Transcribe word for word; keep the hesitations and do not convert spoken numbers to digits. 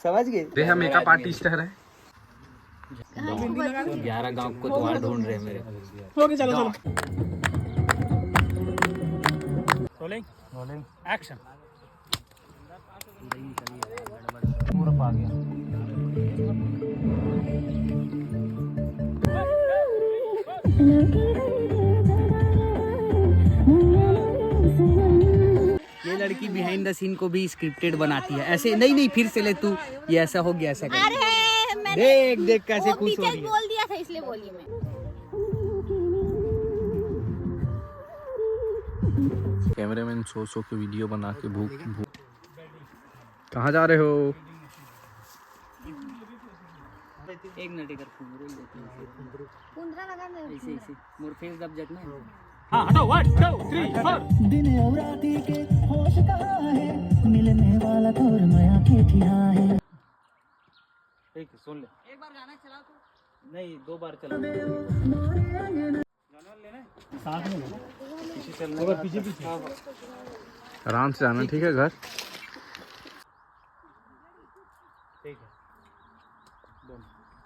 समझ गए? रे, हम मेकअप आर्टिस्ट है रे। ग्यारह गांव कोतवाल ढूंढ रहे हैं मेरे। ओके, चलो, चलो। Rolling, rolling, action. पूरा पा गया। ये लड़की बिहाइंड द सीन को भी स्क्रिप्टेड बनाती है। ऐसे नहीं, नहीं, फिर से ले तू। ये ऐसा हो गया, ऐसा कर। अरे, मैंने देख, देख, कैसे वो खुश हो पीछे रही है। बोल दिया था, इसलिए बोली मैं। कैमरामैन सो सो के वीडियो बना के भूख, भूख। कहाँ जा रहे हो? एक मिनट, एक बार कुंदरू देखते हैं। कुंदरा लगा दे। ऐसे, ऐसे। मोर फेस दब जट ना। हाँ, हटाओ, वन, टू, थ्री, फोर। दिन अउ राती के होश कहाँ है, मिलने वाला तोर मया के ठिया है। ठीक है, सुन ले। एक बार गाना चलाओ तो। नहीं, दो बार चला। गाना लेना है? साथ में लेना। पीछे चलना है। पीछे, पीछे। हाँ, हाँ। आराम से जाना, ठीक है, घर। ठीक है।